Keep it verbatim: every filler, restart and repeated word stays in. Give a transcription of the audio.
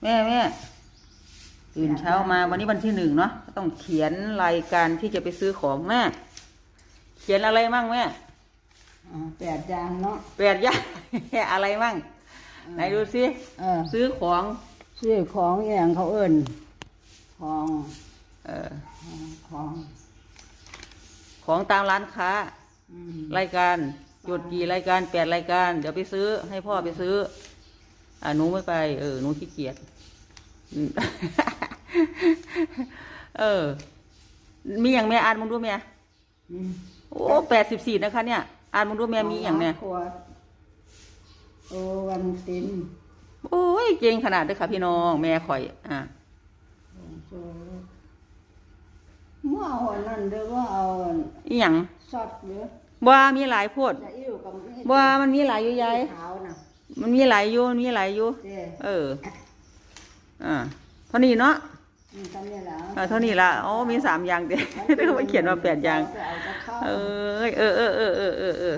แม่แม่ตื่นเช้ามาวันนี้วันที่หนึ่งเนาะ ก็ต้องเขียนรายการที่จะไปซื้อของแม่ เขียนอะไรมั่งแม่ อ่าแปดอย่างเนาะ แปดอย่าง อะไรมั่ง ไหนดูสิ เออ ซื้อของ ซื้อของอหย่างเขาเอิ้นของ เออ ของ ของตามร้านค้า อืม รายการจดกี่รายการ แปดรายการ เดี๋ยวไปซื้อ ให้พ่อไปซื้อ อ่าหนูไม่ไป เออ หนูขี้เกียจ อืม เออ มีอย่างแม่อ่านมึงดูแม่ อืม โอ้แปดสิบสี่นะคะเนี่ย อ่านมึงดูแม่มีอย่างเนี่ย ขวดโอวันติน โอ้ยเก่งขนาดเด้อค่ะพี่น้องแม่ข่อย อ่ะ โอ้เมื่อเอาอันนั้นเด้อว่าเอาอัน อีหยัง ซอสเด้อ ว่ามีหลายโพด จะอิ่วกับ ว่ามันมีหลายอยู่ยาย ขาวน่ะ มันมีหลายอยู่มันมีหลายอยู่ เด้ เออ อ่า เท่านี้เนาะ อืมทำนี่ละ เออเท่านี้ละอ๋อมีสามอย่างเดียว มันเขียนว่าแปดอย่าง จะเอาจะเข้า เออเออเออเออเออเออเออ